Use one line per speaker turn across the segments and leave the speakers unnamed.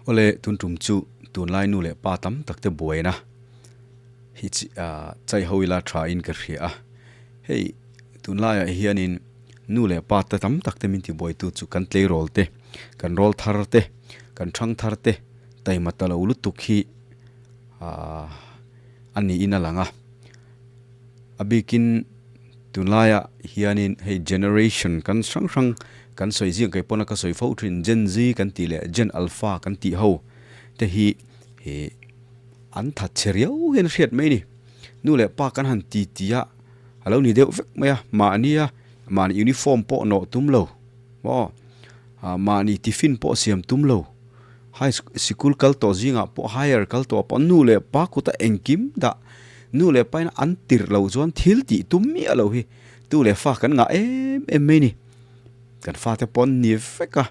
Awle, tun tum chu tunlai nu leh pa tam tak te buaina hi chai ho ila tha in ka hria a. Hei tunlaiah hianin nu leh pa te tam tak te min ti buaitu chu kan tleirawl te, kan rawl thar te, kan thang thar te taima ta lo lutuk hi a niin a lang a. A bikin tunlaiah hianin hei generation kan hrang hrang kan sawi zing kei pawna ka sawi fo thin Gen Z kan tih leh Gen Alpha kan tih ho te hi ih an that chhe riau hian a hriat mai a ni. Nu leh pa kan han ti ti a, a lo ni deuh vek mai a, mahnia mahni uniform pawh nawh tum lo maw mahni tiffin pawh siam tum lo high sikul kal tawh zingah pawh higher kal tawh pawh nu leh pa kuta engkim dah nu leh pa in an tirh loh chuan thil tih tum miah loh hi tu leh fa kan ngah em em mai a ni. Kan fate pawh an ni vek a,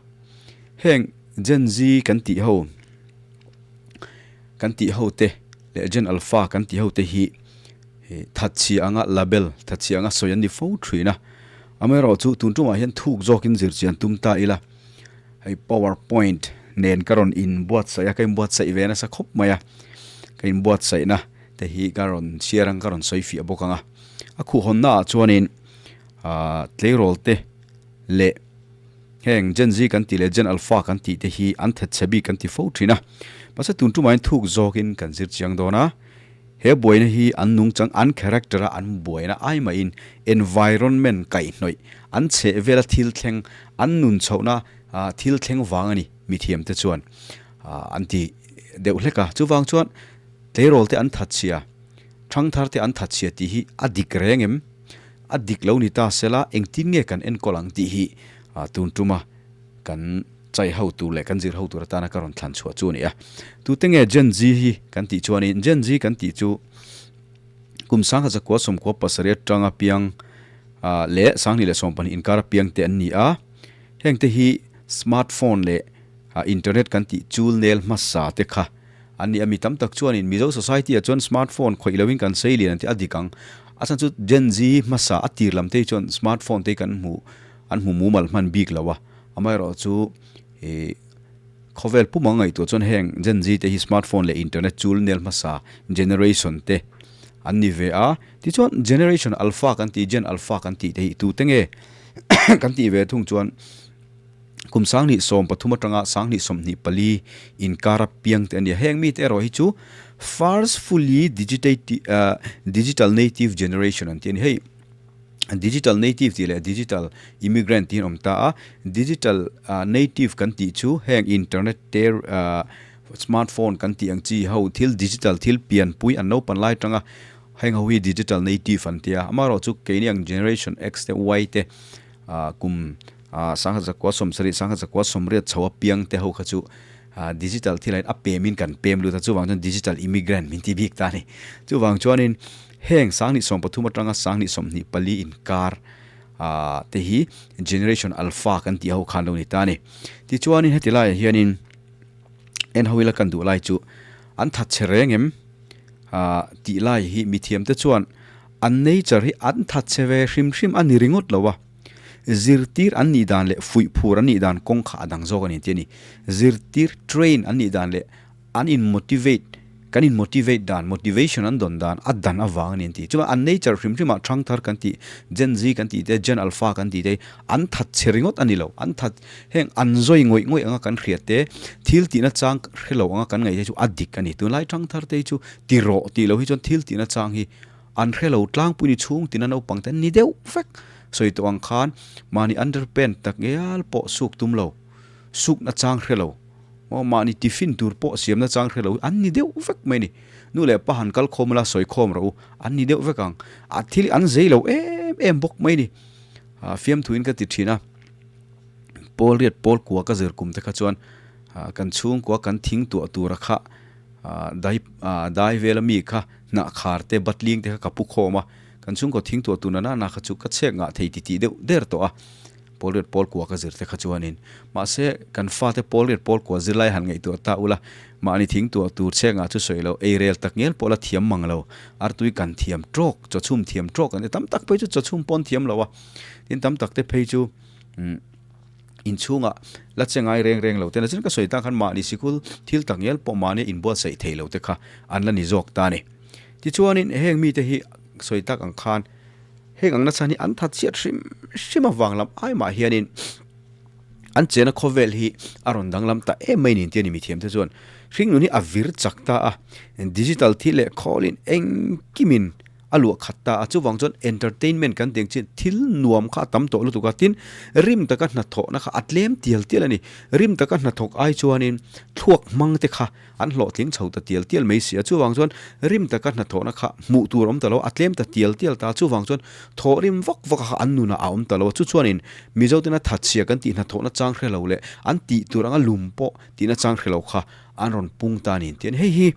heng Gen Z kan tih ho kan tih ho te leh Gen Alpha kan tih ho te hi thatchhia anga label thatchhia anga sawi an ni fo thin a. Amaherawhchu tun tumah hian thuk zawkin zirchian tum ta ila hei power point nen ka rawn inbuatsaih a, ka inbuatsaih ve nasa khawp mai a, ka inbuatsaihna te hi ka rawn chhiar ang ka rawn sawi fiah bawk ang a. A khuhhawnna ah chuanin Ahh tleirawl te leh heng Gen Z kan tih leh Gen Alpha kan tih te hi an that chhe bik kan ti fo thin a. Mahse tun tumah hian thuk zawkin kan zir chiang dawn a. He buaina hi an nungchang, an character a an buaina ai mahin environment kaihhnawih, an chheh vela thil thleng, an nun chhohna thil thleng vang a ni mithiam te chuan an ti deuh hlek a. Chuvang chuan tleirawl te an that chhia, thangthar te an that chhia tih hi a dik reng em? A dik lo ni ta sela engtin nge kan enkawl ang tih hi tun tuma kan chai ho tur leh kan zir ho tur atana ka rawn thlan chhuah chu a ni a. Tute nge Gen Z hi kan tih chuanin Gen Z kan tih chu kum sangkhat zakua sawmkua pasarih atanga piang leh sanghnih leh sawmpahnih inkar a piang te an ni a. Hengte hi smartphone leh internet kan tih chul nel hmasa te kha An ni a, mi tam tak chuanin Mizo society ah chuan smartphone khawih loin kan sei lian an ti a dik ang. A chhan chu Gen Z hmasa a tir lam te hi chuan smartphone te hi kan hmu an hmu mumal hman bik lo a. Amaherawhchu ih khawvel pum ang ngaihtuah chuan heng Gen Z te hi smartphone leh internet chul nel hmasa generation te an ni ve a. Tichuan generation alpha kan tih Gen alpha kan tih te hi tute nge kan tih ve thung chuan Kum sanghnih 13 atanga sanghnih 24 inkara piang te a ni a. Heng mite erawh hi chu first fully digital native generation an ti a ni. Hei digital native tih leh digital immigrant tih an awm ta a. Digital native kan tih chu heng internet te smartphone kan tih ang chi ho thil digital thil pianpui an naupan lai atanga heng ho hi digital native an ti a. Amaherawhchu keini ang generation X te Y te kum Sangha zakua sawmsarih, sangha zakua sawmriat chho a piang te ho kha chu digital thil aiin a pemin kan pem lut a, chuvang chuan digital immigrant min ti bik ta a ni. Chuvang chuanin heng sanghnih 13 atanga sanghnih 24 inkar te hi generation alpha kan tih ho khan lo ni ta a ni. Tichuanin heti laiah hianin en ho ila kan duh lai chu an that chhe reng em tih lai hi mithiamte chuan an nature hi an that chhe ve hrim hrim a ni ringawt lo a. Zirtir an nih dan leh fuih phur an nih dan kawng kha a dang zawk a ni tih a ni. Zirtir, train, an nih dan leh an in motivate, kan in motivate dan, motivation an dawn dan a dan avang a ni an ti. Chuan an nature hrim hrimah thangthar kan tih, Gen Z kan tih te, Gen Alpha kan tih te hi an that chhe ringawt a ni lo. An that, heng an zawi ngawih ngawih anga kan hriat te, thil tihna chang hre lo anga kan ngaih te chu a dik a ni. Tunlai thangthar te hi chu ti rawh tih lo hi chuan thil tihna chang hi An hre lo tlangpui ni chhung tina naupang te an ni deuh vek. Sawi tawh ang khan mahni underpant tak ngial pawh suk tum lo, sukna chang hre lo, maw mahni tiffin tur pawh siamna chang hre lo an ni deuh vek mai ni. Nu leh pa han kal khawm ula sawi khawm rawh u, an ni deuh vek ang. A thil an zei lo em em bawk mai ni. Fiamthuin ka ti thin a, Pawl riat pawl kua ka zir kum te kha chuan kan chhungkua kan thing tuah tura kha Dai dai vela mi kha hnah khar te batling te kha ka pu khawm a, kan chhungkaw thing tuah tuna nana kha chu ka chhek ngah thei ti tih deuh der tawh a, pawl riat pawl kua ka zir te kha chuanin. Mahse, kan fate pawl riat pawl kua zirlai han ngaihtuah ta ula, mahni thing tuah tur chhek ngah chu sawi lo, ei rel tak ngial pawh la thiam mang lo, artui kan thiam tawk, chaw chhum thiam tawk an ti, tam tak phei chu chaw chhum pawn thiam lo a, tin tam tak te phei chu umm. Inchhunga la che ngai reng reng lo te nachin ka sawi tan khan mahni sikul thil tak ngial pawh mahni inbuatsaih thei lo te kha an la ni zawk ta a ni. Tichuanin heng mite hi sawi tak ang khan heng ang nachhan hi an that chhiat hrim hrim avang lam ai mah hianin an chena khawvel hi a rawn danglam ta em mai niin tia ni mithiam te chuan hringnun hi a vir chak ta a, digital thil leh khawlin engkimin a luah khat ta a, chuvang chuan entertainment kan tih ang chian thil nuam kha a tam tawh lutuk a, tin rim taka hnathawhna kha a tlem tial tial a ni. Rim taka hnathawk ai chuanin thluak hmang te kha an hlawhtling chho ta tial tial mai si a, chuvang chuan rim taka hnathawhna kha hmuh tur a awm ta lo a, a tlem ta tial tial ta a, chuvang chuan thawh rim vak vak a kha an nunah a awm ta lo a, chu chuanin Mizo tena thatchhia kan tih hnathawhna chang hre lo leh an tih tur anga lum pawh tihna chang hre lo kha an rawn pung ta a ni tian hei hi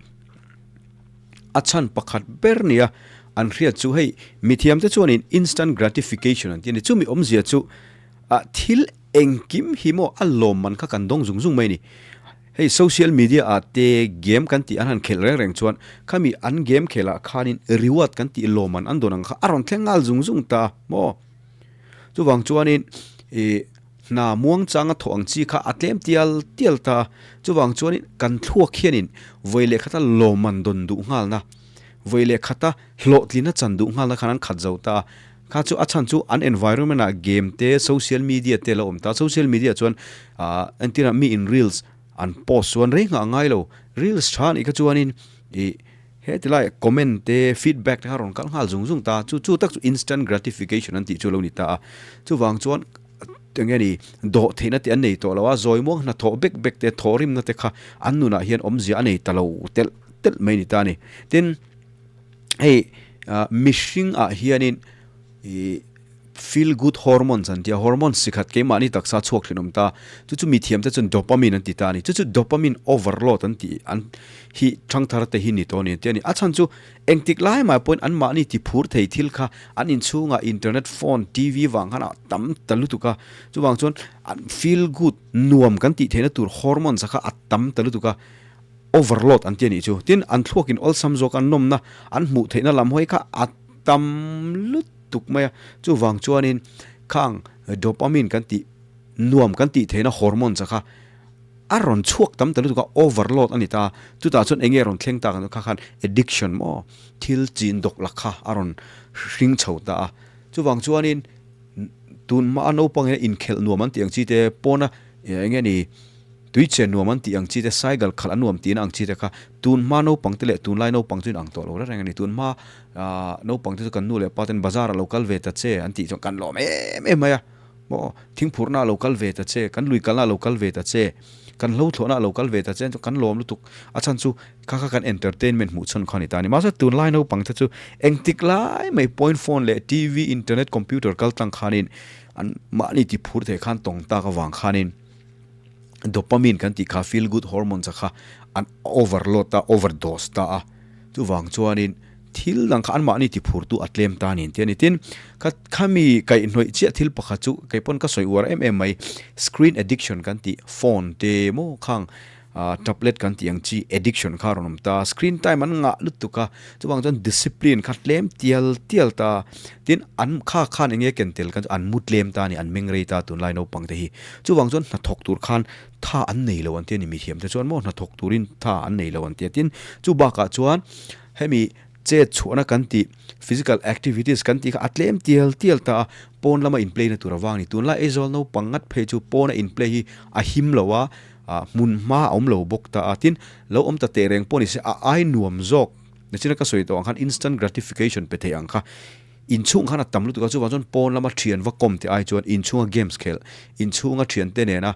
A chhan pakhat ber nia an hriat chu hei mithiamte chuanin instant gratification an ti a ni. Chumi awmzia chu ah thil engkim hi maw a lawmman kha kan dawng zung zung mai a ni. Hei social media ah te game kan tih an han khelh reng reng chuan khami an game khelh ah khanin reward kan tih lawmman an dawn ang kha a rawn thleng nghal zung zung ta a maw. Chuvang chuanin ih Hna muangchanga thawh ang chi kha a tlem tial tial ta a, chuvang chuanin kan thluak hianin vawi leh khata lawmman dawn duh nghalna, vawi leh khata hlawhtlina chan duh nghalna khan an khat zo ta a. Kha chu a chhan chu an environment ah game te, social media te a lo awm ta a, social media chuan ah entirah mi in reels an post chuan rei nghah a ngai lo, reels tha anih kha chuanin ih Heti lai comment te, feedback te kha rawn kal nghal zung zung ta, chu chu tak chu instant gratification an tih chu a lo ni ta a. Chuvang chuan eng nge ni, dawh theihna te an nei tawh lo a, zawi muang hnathawh bek bek te, thawhrimna te kha an nunah hian awmzia a nei ta lo telh telh mai a ni ta a ni. Tin, hei mihring ah hianin ih feel good hormones an ti a, hormones chi khat keimahni taksa chhuak thin awm ta, chu chu mithiam te chuan dopamine an ti ta a ni, chu chu dopamine overload an tih an hi thangthar te hi ni tawh a ni an ti a ni, a chhan chu engtik lai mai pawhin an mahni ti phur thei thil kha an inchhungah internet, phone, TV vang khan a tam ta lutuk a, chuvang chuan an feel good nuam kan tih theihna tur hormones a kha a tam ta lutuk a, overload an ti a nih chu, tin an thluakin awlsam zawk a nawmna an hmuh theihna lam hawi kha a tam lutuk mai a, chuvang chuanin khang dopamine kan tih nuam kan tih theihna hormones a kha a rawn chhuak tam ta lutuk a, overload a ni ta a, chutah chuan eng nge rawn thleng tak ang kha khan addiction maw thil chin dawk la kha a rawn hring chho ta a, chuvang chuanin tun hmaa naupang hian inkhelh nuam an tih ang chi te pawna eng nge ni Tui chen nuam an tih ang chi te, cycle khalh an nuam tihna ang chi te kha tun hma naupang te leh tunlai naupang chu in ang tawh lo reng reng a ni. Tun hma naupang te chu kan nu leh pa ten bazar ah lo kal ve ta che an tih chuan kan lawm em em mai a, maw thingphurhna ah lo kal ve ta che, kan lui kalna ah lo kal ve ta che, kan hlo thlawhna ah lo kal ve ta che an chu kan lawm lutuk. A chhan chu kha kha kan entertainment hmuh chhan kha a ni ta a ni. Mahse tunlai naupang te chu engtik lai mai point phone leh TV, internet, computer kal tlang khanin an mahni ti phur thei khan tawng tak avang khanin, Dopamine kan tih kha feel good hormones a kha an overload ta, overdose ta a, chuvang chuanin thil dang kha anmahni ti phurtu a tlem ta a ni tia ni. Tin, kha khami kaihhnawih chiah thil pakhat chu kei pawn ka sawi uar em em mai, screen addiction kan tih phone te maw khang tablet kan tih ang chi addiction kha a rawn awm ta, screen time an ngah lutuk a, chuvang chuan discipline kha tlem tial tial ta. Tin, an kha khan eng nge ken tel khan chu an mu tlem ta a ni, an meng rei ta tunlai naupang te hi. Chuvang chuan hnathawk tur khan tha an nei lo an ti a ni, mithiam te chuan maw hnathawk turin tha an nei lo an ti a. Tin, chu bakah chuan hemi chet chhuahna kan tih, physical activities kan tih kha a tlem tial tial ta a, pawn lama in play na tur avang a ni. Tunlai Aizawl naupang ngat phei chu pawna in play hi a him lo a, hmun hma a awm lo bawk ta a. Tin, lo awm ta teh reng pawh ni se a ai nuam zawk. Nachina ka sawi tawh ang khan instant gratification pe thei ang kha inchhung khan a tam lutuk a, chuvang chuan pawn lama thian va kawm teh ai chuan inchhunga games khelh, inchhunga thiante nena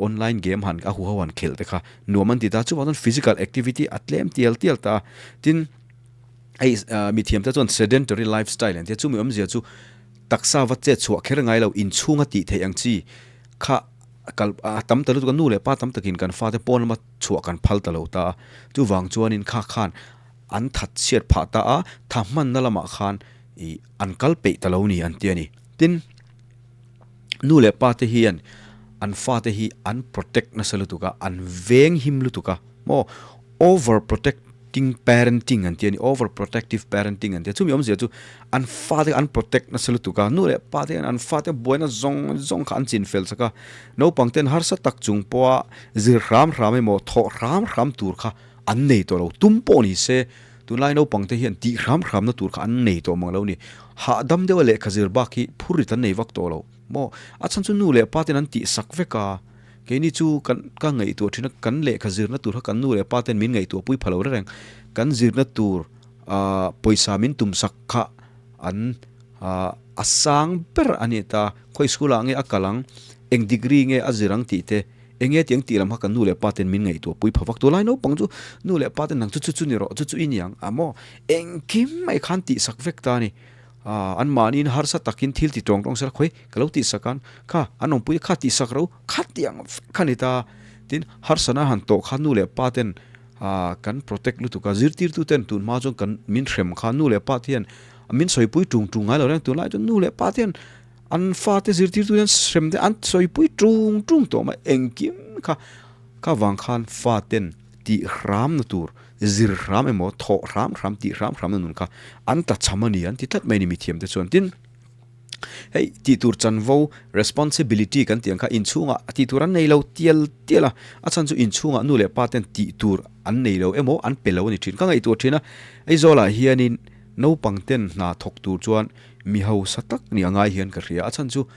online game han a huho han khelh te kha nuam an ti ta, chuvang chuan physical activity a tlem tial tial ta a, tin hei mithiam te chuan sedentary lifestyle an tia, chumi awmzia chu taksa va chet chhuah kher ngai lo inchhunga tih theih ang chi kha kal a tam ta lutuk a, nu leh pa tam takin kan fate pawn lama chhuah kan phal ta lo ta a, chuvang chuanin kha khan an that chhiat phah ta a, tha hmanna lamah khan ih an kal peih ta lo ni an ti a ni. Tin, nu leh pa te hian an fate hi an protect nasa lutuk a, an veng him lutuk a maw, over protect. protecting parenting an ti a ni, over protective parenting an ti a, chumi awmzia chu an fate kha an protect nasa lutuk a, nu leh pa te hian an fate buaina zawng zawng kha an chin fel chak a, naupang ten harsa tak chung pawha zir hram hram emaw thawh hram hram tur kha an nei tawh lo, tum pawh ni se tunlai naupang te hian tih hram hramna tur kha an nei tawh mang lo ni, hahdam deuha lehkha zir bak hi phurrit an nei vak tawh lo maw, a chhan chu nu leh pa ten an tih sak vek a. Keini chu kan ka ngaihtuah thin a, kan lehkha zirna tur kha kan nu leh pa ten min ngaihtuah pui pha lo reng. Kan zirna tur ah pawisa min tum sak kha an ah a sang ber a ni ta. Khawi school ah nge a kal ang, eng degree nge a zir ang tih te, eng nge tiang tih lam kha kan nu leh pa ten min ngaihtuah pui pha vak. Tunlai naupang chu nu leh pa ten nang chu chu chu ni rawh, chu chu i ni ang a maw? Engkim mai khan tih sak vek ta a ni. Aaa an mahniin harsa takin thil ti tawng tawng sela khawi ka lo tihsak an kha an awmpui kha tihsak ro khatiang vek kha ni ta tin harsana han tawh kha nu leh pa ten aaa kan protect lutuk a zirtirtu ten tun hma chuan kan min hrem kha nu leh pa te hian min sawipui tung tung ngai lo reng tunlai chuan nu leh pa te hian an fate zirtirtu hian hrem te an sawipui tung tung tawh mai engkim kha kha vang khan fa ten tih hramna tur Zir hram emaw, thawh hram hram, tih hram hramna nun kha an ta cham a ni an ti tlat mai a ni mithiamte chuan. Tin, hei tih tur chanvo, responsibility, kan tih ang kha inchhungah tih tur an nei lo tial tial a, a chhan chu inchhungah nu leh pa ten tih tur an nei lo emaw an pe lo a ni thin. Ka ngaihtuah thin a, Aizawlah hianin naupang ten hna thawk tur chuan mi hausa tak ni a ngai hian ka hria, a chhan chu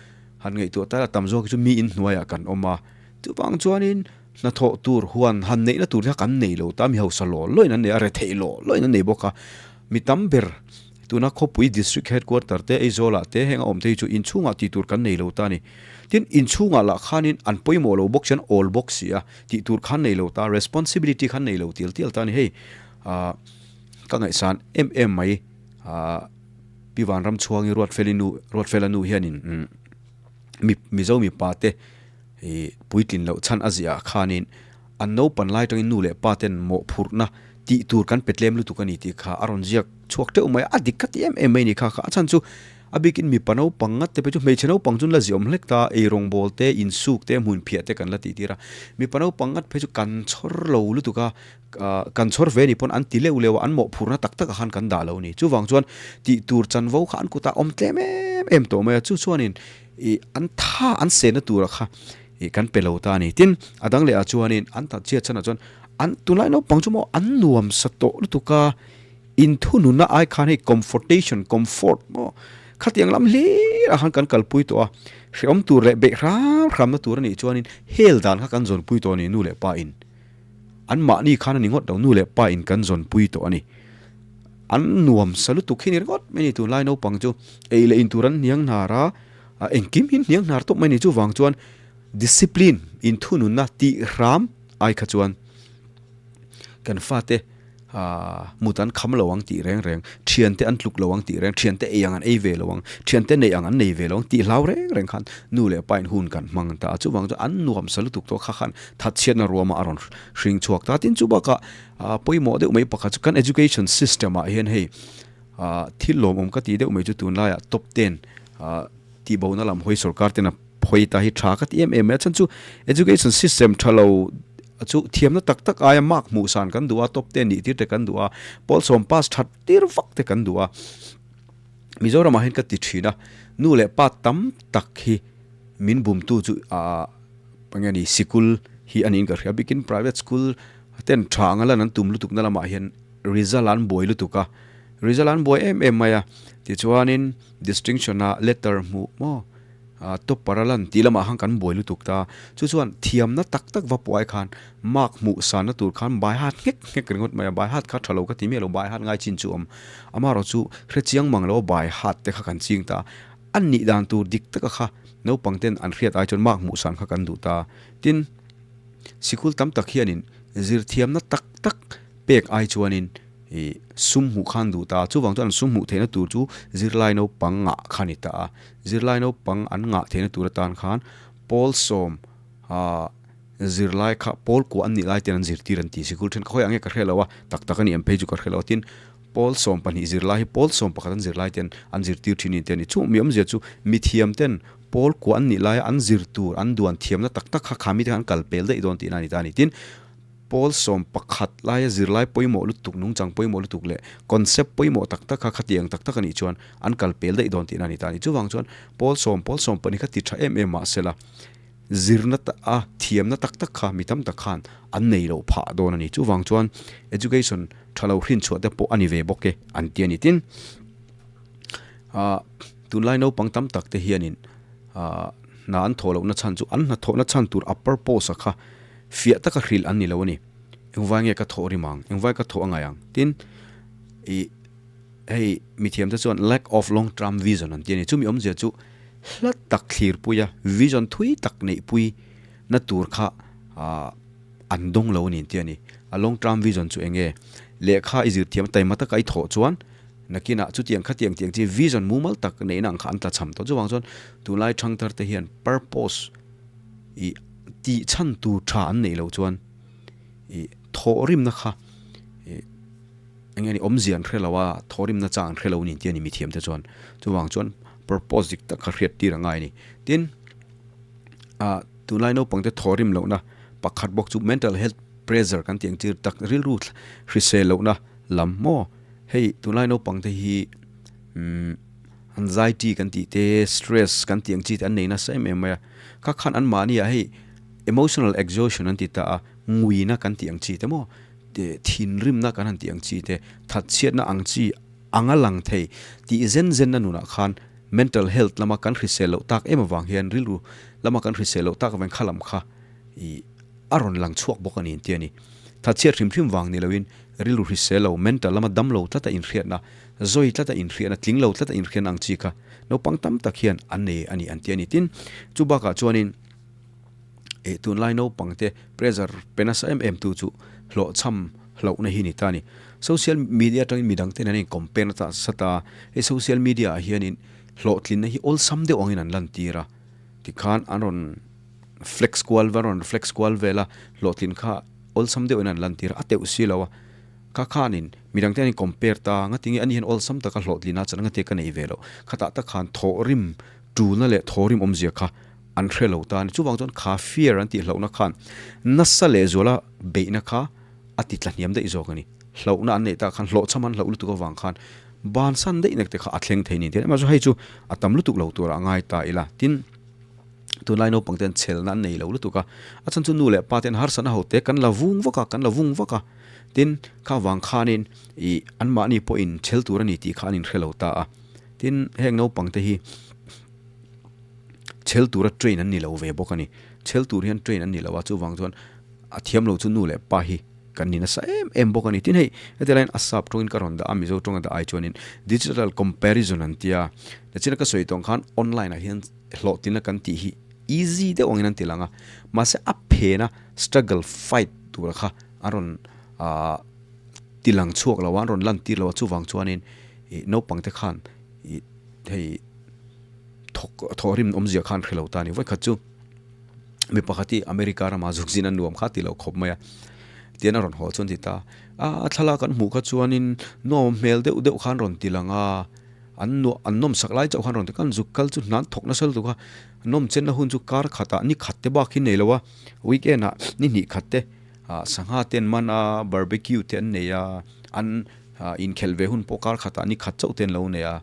han ngaihtuah ta ila tam zawk hi chu mi inhnuaiah kan awm a, chuvang chuanin Hnathawh tur huan han neihna tur hi kan nei lo ta, mi hausa law lawin an nei a, retheih law lawin an nei bawk a. Mi tam ber tuna khawpui district headquarter te Aizawlah te heng a awm te hi chu inchhungah tih tur kan nei lo ta a ni. Tin, inchhungah lah khanin an pawimawh lo bawk si, an awl bawk si a, tih tur khan nei lo ta, responsibility khan nei lo tial tial ta a ni. Hei ah ka ngaihsan em em mai ah Pi Vanramchhuangi Ruatfeli nu Ruatfela nu hianin mi Mizo mipa te I puitlin loh chhan a ziah ah khanin an naupan lai atangin nu leh pa ten mawhphurhna tih tur kan pe tlem lutuk a ni tih kha a rawn ziak chhuak teuh mai a, a dik ka ti em em mai ni kha kha a chhan chu a bikin mipa naupang ngat te pawh chu hmeichhe naupang chu an la ziah awm hlek ta, eirawngbawl te, insuk te, hmunphiah te kan la tih tir a, mipa naupang ngat phei chu kan chhawr lo lutuk a, kan chhawr ve ni pawn an ti leuh leuh a, an mawhphurhna tak tak ah khan kan dah lo a ni. Chuvang chuan tih tur chanvo kha an kutah awm tlem em em tawh mai a, chu chuanin Ih an tha an sehna tura kha ih kan pe lo ta a ni. Tin, a dang leh ah chuanin an ta chhiat chhanah chuan an tunlai naupang chu maw an nuam sa tawh lutuk a, inthununna ai khan hei comfortation, comfort maw khatiang lam hlir ah khan kan kalpui tawh a, hrehawm tur leh beih hram hramna tur a nih chuanin hel dan kha kan zawnpui tawh a ni nu leh pa in. An mahni khan a ni ngawt lo, nu leh pa in kan zawnpui tawh a ni. An nuam sa lutuk hi ni ringawt mai a ni tunlai naupang chu ei leh in tur an hniang hnar a, engkim hi an hniang hnar tawp mai a ni chuvang chuan discipline inthununna tih hram ai kha chuan kan fate ahh mut an kham lo ang tih reng reng, thiante an tluk lo ang tih reng, thiante ei ang an ei ve lo ang, thiante neih ang an nei ve lo ang tih hlau reng reng khan nu leh pa in hun kan hmang ta a, chuvang chuan an nuam sa lutuk tawh kha khan thatchhiatna ruama a rawn hring chhuak ta tin chu bakah Ah pawimawh deuh mai pakhat chu kan education system ah hian hei ah thil lawmawm ka tih deuh mai chu tunlaiah top ten ah tihbohna lam hawi sorkar ten a hawi ta hi tha ka ti em em mai a chhan chu education system tha lo chu thiamna tak tak aia mark hmuh san kan duh a top ten nih tir te kan duh a pawl sawm pass that tir vak te kan duh a Mizoram ah hian ka ti thin a nu leh pa tam tak hi min bumtu chu ah eng nge ni sikul hi a niin ka hria bikin private school Ten tha anga lan an tum lutuk na lamah hian result an buai lutuk a, result an buai em em mai a, tichuanin distinction a letter hmuh maw topper a lan tih lamah khan kan buai lutuk ta, chu chuan thiamna tak tak va pawh ai khan mark hmuh sanna tur khan by heart nghek nghek ringawt mai a, by heart kha tha lo ka ti miah lo, by heart ngai chin chu awm, amaherawh chu hrechiang mang lo by heart te kha kan ching ta, a nih dan tur dik taka kha naupang ten an hriat ai chuan mark hmuh san kha kan duh ta, tin. Sikul tam tak hianin zirthiamna tak tak pek ai chuanin ih sum hmuh khan duh ta a, chuvang chuan an sum hmuh theihna tur chu zirlai naupang ngah kha a ni ta a, zirlai naupang an ngah theihna tur atan khan pawl sawm ah zirlai kha pawl kuah an nih lai ten an zirtir an ti, sikul then khawi ang nge ka hre lo a, tak tak a ni em phei chu ka hre lo a, tin pawl 12 zirlai hi pawl 11 an zirlai ten an zirtir thin a ni te a ni, chung mi awmzia chu mithiam ten Pawl kuah an nih laia an zir tur an duan thiamna tak tak kha kha mite khan an kal pel daih dawn tihna a ni ta a ni. Tin, Pawl 11 laia zirlai pawimawh lutuk, nungchang pawimawh lutuk leh concept pawimawh tak tak kha khatiang tak tak a nih chuan an kal pel daih dawn tihna a ni ta a ni. Chuvang chuan pawl sawm, pawl 12 kha ti tha em em mahsela zirna a thiamna tak tak kha mi tam tak khan an nei loh phah dawn a ni. Chuvang chuan education tha lo hrin chhuah te pawh a ni ve bawk e an ti a ni. Tin, tunlai naupang tam tak te hianin hna an thawh lohna chhan chu an hnathawhna chhan tur a purpose a kha fiah taka hrilh an ni lo a ni. Engvai nge ka thawh rim ang? Engvai ka thawh a ngai ang? Tin, ih hei mithiamte chuan lack of long term vision an ti a ni. Chumi awmzia chu hla tak thlirpui a, vision thui tak neihpui na tur kha ah an dawng lo a ni an ti a ni. A long term vision chu eng nge? Lehkha i zirthiam taima taka i thawh chuan nakinah chutiang khatiang tiang chi vision mumal tak neihna ang kha an tlachham tawh. Chuvang chuan tunlai thangthar te hian purpose ih tih chhan tur tha an neih loh chuan ih thawh rimna kha ih eng nge ni awmzia an hre lo a, thawh rimna chang an hre lo a ni tih a ni mithiam te chuan. Chuvang chuan purpose dik tak kha hriat tir a ngai a ni. Tin, ah tunlai naupang te thawh rim lohna pakhat bawk chu mental health pressure kan tih ang chi tak rilru hrisel lohna lam maw hei tunlai naupang te hi umm Anxiety kan tih te, stress kan tih ang chi te an nei nasa em em mai a. Kha khan anmahni ah hei emotional exhaustion an ti ta a, nguina kan tih ang chi te maw, thinrimna kan han tih ang chi te, thatchhiatna ang chi anga lang thei tih zen zenna nunah khan mental health lama kan hrisel loh tak em avang hian rilru lama kan hrisel loh tak avang kha lam kha ih a rawn lang chhuak bawk a ni an ti a ni. Thatchhiat hrim hrim vang ni loin rilru hrisel lo, mental lama dam lo tlata inhriatna Zawi tlata inhriatna, tling lo tlata inhriatna ang chi kha naupang tam tak hian an nei a ni an ti a ni. Tin, chu bakah chuanin eh tunlai naupangte pressure pe nasa em em tu chu hlawhchham hlauhna hi ni ta a ni. Social media atangin midang ten an in compare nasa sat a, hei social media ah hianin hlawhtlinna hi awlsam deuh angin an lantir a, tikhan an rawn flex kual vel, an rawn flex kual vel a, hlawhtlin kha awlsam deuhin an lantir a, a teuh si lo a. Ka khanin midangte an in compare ta, ngatinge ani hian awlsam taka hlawhtlina chan ngatia ka nei ve loh. Khatah tak khan thawhrim tulna leh thawhrim awmzia kha an hre lo ta a ni. Chuvang chuan kha fear an tih hlauhna khan nasa lehzuala beihna kha a ti tlahniam daih zawk a ni. Hlauhna an neih tak khan hlawhchham an hlauh lutuk avang khan bansan daih nek te kha a thleng thei ni. Tin, amaherawhchu hei chu a tam lutuk lo turah a ngai ta ila. Tin, tunlai naupang te an chhelna an nei lo lutuk a, a chhan chu nu leh pa te an harsatna ho te kan la vung vak a, kan la vung vak a. Tin, kha vang khanin ih anmahni pawhin chhel tur a ni tih kha an inhre lo ta a. Tin, heng naupang te hi chhel tura train an ni lo ve bawk a ni. Chhel tur hian train an ni lo a, chuvang chuan a thiam lo chu nu leh pa hi kan ni nasa em em bawk a ni. Tin, hei heti laiin a sap tawngin ka rawn dah a, Mizo tawnga dah ai chuanin digital comparison an tia. Nachina ka sawi tawng khan online ah hian hlawhtlinna kan tih hi easy deuh angin an ti lang a, mahse a phena struggle fight tura kha a rawn ah ti lang chhuak lo a, an rawn lan tir lo a, chuvang chuanin ih naupang te khan ih hei thawk thawhrim awmzia khan hre lo ta a ni. Vawikhat chu mi pakhat hi America ramah zuk zin a nuam kha ti lo khawp mai a, tian a rawn haw chuan ti ta a, a thlalak an hmuh kha chuanin nuam hmel deuh deuh khan rawn ti lang a, an nuah an nawm sak lai chauh khan rawn ti khan zuk kal chu hna an thawk nasa lutuk a, nawm chenna hun chu kar khatah ni khat te bak hi nei lo a, weekend ah ni hnih khat te. Ah sangha te an man a, barbecue te an nei a, an inkhelh ve hun pawh kar khatah ni khat chauh te an lo nei a,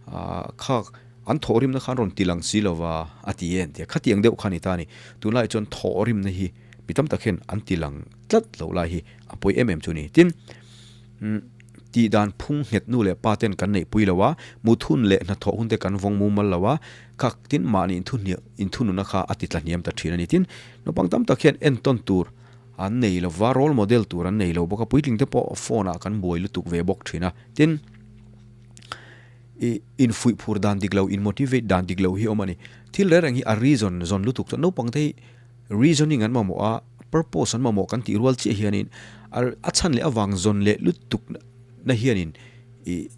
ah kha an thawhrimna khan rawn ti lang si lo va a ti e an ti a, khatiang deuh kha a ni ta a ni. Tunlaiah chuan thawhrimna hi mi tam tak hian an ti lang tlat loh lai hi a pawi em em chu a ni. Tin, tih dan phung nghet nu leh pa ten kan neihpui lo a, mut hun leh hnathawh hun te kan vawng mumal lo a, kha tin mahni inthununa kha a ti tlahniam ta thin a ni. Tin, naupang tam tak hian entawn tur an nei lo va, role model tur an nei lo bawk a, puitling te pawh phone ah kan buai lutuk ve bawk thin a. Tin, ih infuih phur dan dik lo, in motivate dan dik lo hi a awm a ni. Thil reng reng hi a reason zawn lutuk chuan naupang te hi reasoning an mamawh a, purpose an mamawh kan tih rual chiah hianin a chhan leh avang zawn leh lutuk na hianin ih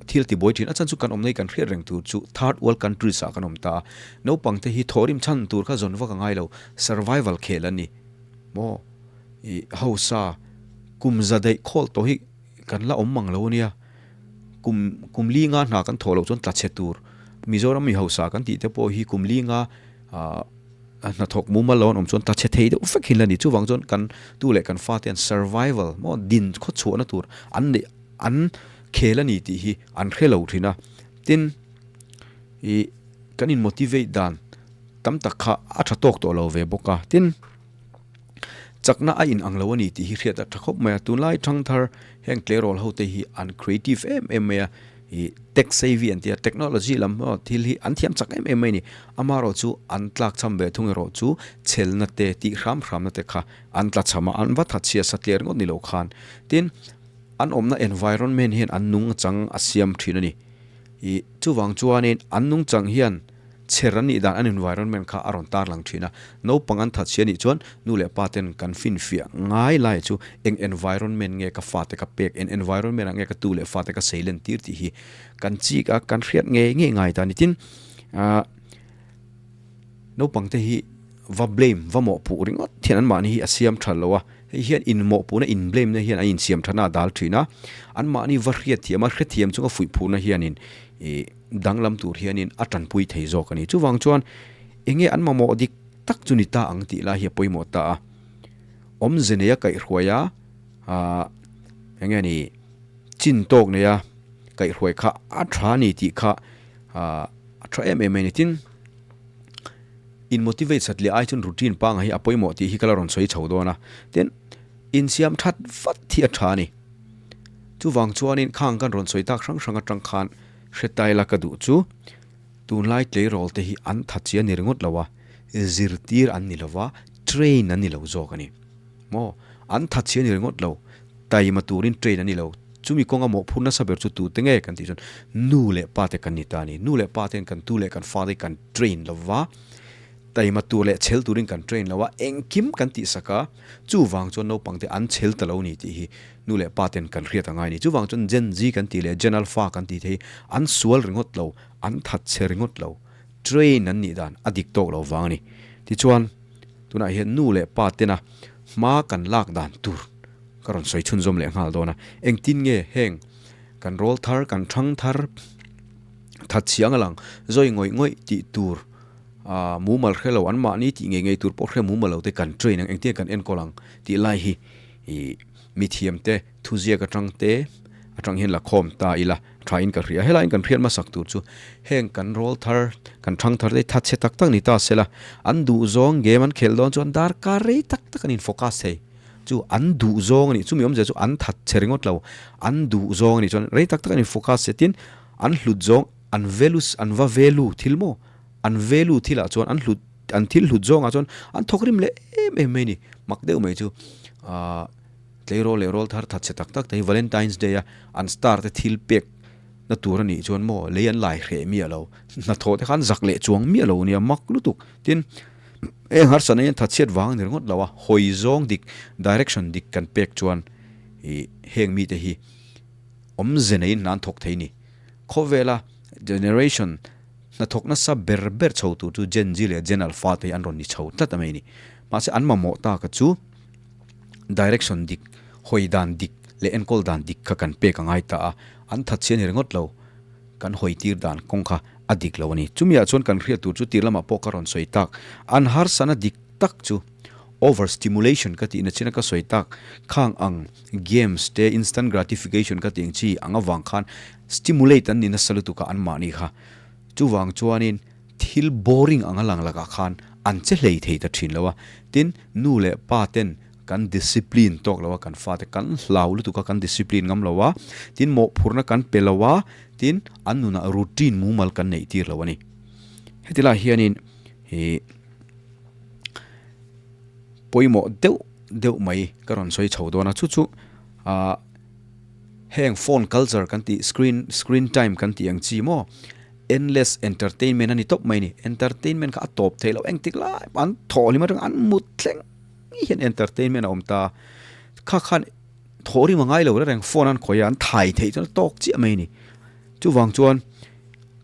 thil ti buai thin. A chhan chu kan awmna hi kan hriat reng tur chu third world countries ah kan awm ta a, naupang te hi thawhrim chhan tur kha zawn vak a ngai lo, survival khel an ni maw? Ih hausa kum za daih khawl tawh hi kan la awm mang lo a nia, kum kum li nga hna kan thawh loh chuan tla chhe tur Mizoram mi hausa kan tih te pawh hi kum li nga ah. hnathawk mumal lo an awm chuan tachhe thei deuh vek hi la ni. Chuvang chuan kan tu leh kan fate an survival maw din khaw chhuahna tur an neih an khel a ni tih hi an hre lo thin a. Tin, ih kan in motivate dan tam tak kha a tha tawk tawh lo ve bawk a. Tin, chakna a in ang lo a ni tih hi hriat a tha khawp mai a. Tunlai thangthar heng tleirawl ho te hi an creative em em mai a. Ih tech savvy an tia technology lam maw thil hi an thiam chak em em mai a ni. Amaherawhchu an tlak cham ve thung erawh chu chhelna te tih hram hramna te kha an tla cham a, an va that chhia satliah ringawt ni lo khan. Tin, an awmna environment hian an nungchang a siam thin a ni. Ih chuvang chuanin an nungchang hian Chher an nih dan an environment kha a rawn tarlang thin a, naupang an that si a nih chuan nu leh pa ten kan finfiah ngai lai chu eng environment nge ka fate ka pek, eng environment ah nge ka tu leh fate ka seilen tir tih hi kan chik a, kan hriat ngei ngei ngai ta a ni. Tin, ah naupang te hi va blame, va mawhpuh ringawt hian anmahni hi a siam tha lo a, hei hian inmawhpuhna, in blame na hian an insiam thana a dal thin a, anmahni va hriatthiam a, hrethiam chunga fuihphurna hianin ih danglam tur hianin a tanpui thei zawk a ni. Chuvang chuan enge an mamawh dik tak chu ni ta ang tih lai hi a pawimawh ta a. Awmze neia kaihhruai a, aah enge ni chin tawk neia kaihhruai kha a tha a ni tih kha aah a tha em em mai a ni. Tin, in motivate sat leh ai chuan routine pangngai hi a pawimawh tih hi ka la rawn sawi chho dawn a. Tin, insiam that vat hi a tha a ni. Chuvang chuanin khang kan rawn sawi tak hrang hrang atang khan hre taila ka duh chu tunlai tleirawl te hi an tha chi a ni ringawt lo a, zirtir an ni lo va, train an ni lo zawk a ni. Maw? An tha chi a ni ringawt lo, taima turin train an ni lo. Chumi kawnga mawhphur nasa ber chu tute nge kan tih chuan nu leh pa te kan ni ta a ni. Nu leh pa ten kan tu leh kan fa te hi kan train lo va, Taima tur leh chhel turin kan train lo a, engkim kan tihsak a, chuvang chuan naupang te an chhel ta lo ni tih hi nu leh pa ten kan hriat a ngai a ni. Chuvang chuan Gen Z kan tih leh Gen Alpha kan tih te hi an sual ringawt lo, an that chhe ringawt lo, train an nih dan a dik tawk lo vang a ni. Tichuan, tunah hian nu leh pa tena hma kan lak dan tur ka rawn sawi chhunzawm leh nghal dawn a, engtin nge heng kan rawl thar, kan thang thar, that chhiang a lang, zawi ngawih ngawih tih tur, Aaa mumal hre lo an mahni tih ngei ngei tur pawh hre mumal lo te kan train ang engtin kan enkawl ang tih lai hi ih mithiam te thuziak atang te atang hian la khawm ta ila tha in ka hria helai in kan hriat hmasak tur chu heng kan rawl thar kan thang thar te thatchhe tak tak ni ta sela an duh zawng game an khelh dawn chuan darkar rei tak tak an in focus thei chu an duh zawng a nih chumi awmzia chu an thatchhe ringawt lo an duh zawng a nih chuan rei tak tak an in focus se tin an hlut zawng an values an va value thil maw. An value thilah chuan an hlut an thil hlut zawngah chuan an thawk rim leh em em mai a ni. Mak deuh mai chu aah tleirawl leh rawl thar that chhe tak tak te hi Valentine's Day a an star te thil pek na tur a nih chuan maw lei an lai hreh miah lo. Hnathawh te khan zak leh chuang miah lo nia mak lutuk. Tin, heng harsatna hian thatchhiat vang a ni ringawt lo a, hawi zawng dik direction dik kan pek chuan ih heng mite hi awmze neiin hna an thawk thei a ni. Khawvela generation Hnathawk nasa ber ber chho tur chu Gen Z leh Gen Alpha te hi an rawn ni chho tlat a mai a ni. Mahse an mamawh taka chu direction dik, hawi dan dik leh enkawl dan dik kha kan pek a ngai ta a, an that chhi a ni ringawt lo, kan hawi tir dan kawng kha a dik lo a ni. Chumi ah chuan kan hriat tur chu tir lamah pawh ka rawn sawi tak, an harsana dik tak chu over stimulation ka tihna chin a ka sawi tak, khang ang games te instant gratification ka tih ang chi ang avang khan stimulate an ni nasa lutuk a anmahni kha. Chuvang chuanin thil boring anga lang lakah khan an che hlei thei ta thin lo a, tin nu leh pa ten kan discipline tawk lo a, kan fate kan hlau lutuk a, kan discipline ngam lo a, tin mawhphurhna kan pe lo a, tin an nunah routine mumal kan neih tir lo a ni. Heti lai hianin ih pawimawh deuh deuh mai ka rawn sawi chho dawn a, chu chu ah Heng phone culture kan tih screen screen time kan tih ang chi maw endless entertainment a ni tawp mai a ni. Entertainment kha a tawp theih loh engtik lai pawh an thawh hlim atang an mut thleng hian entertainment a awm ta. Kha khan thawh rim a ngai lo reng phone an khawih a an thai theih chuan a tawk chiah mai a ni. Chuvang chuan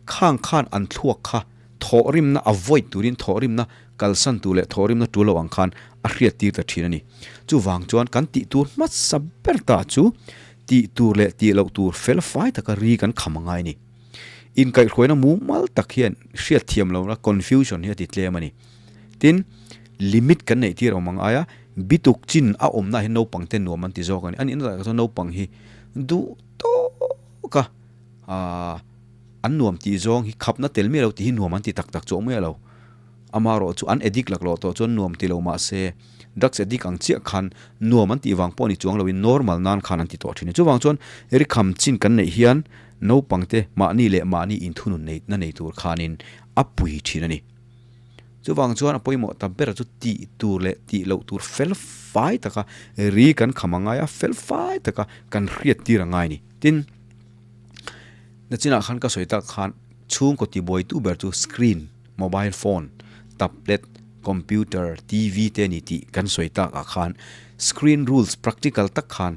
khang khan an thluak kha thawh rimna avoid turin thawh rimna kalsan tur leh thawh rimna tul lo ang khan a hriat tir ta thin a ni. Chuvang chuan kan tih tur hmasa ber ta chu tih tur leh tih loh tur fel fai taka ri kan kham a ngai a ni. Inkaihhruaina mumal tak hian hriat thiam lohna confusion hi a ti tlem a ni. Tin, limit kan neih tir awm ang aia bituk chin a awmna hian naupang te nuam an ti zawk a ni. A nihna takah chuan naupang hi duh tawka aah an nuam tih zawng hi khapna tel miah lo tih hi nuam an ti tak tak chu awm miah lo. Amaherawh chu an addict laklawh tawh chuan nuam ti lo mahse drugs addict ang chiah khan nuam an tih vang pawh ni chuang loin normal nan khan an ti tawh thin a. Chuvang chuan rikham chin kan neih hian naupangte mahni leh mahni inthunun neihna nei tur khanin a pui thin a ni. Chuvang chuan a pawimawh ta ber chu tih tur leh tih loh tur fel fai taka ri kan kham a ngai a, fel fai taka kan hriat tir a ngai a ni. Tin, nachinah khan ka sawi tak khan chhungkaw tibuaitu ber chu screen, mobile phone, tablet, computer, TV te a ni tih kan sawi takah khan screen rules practical tak khan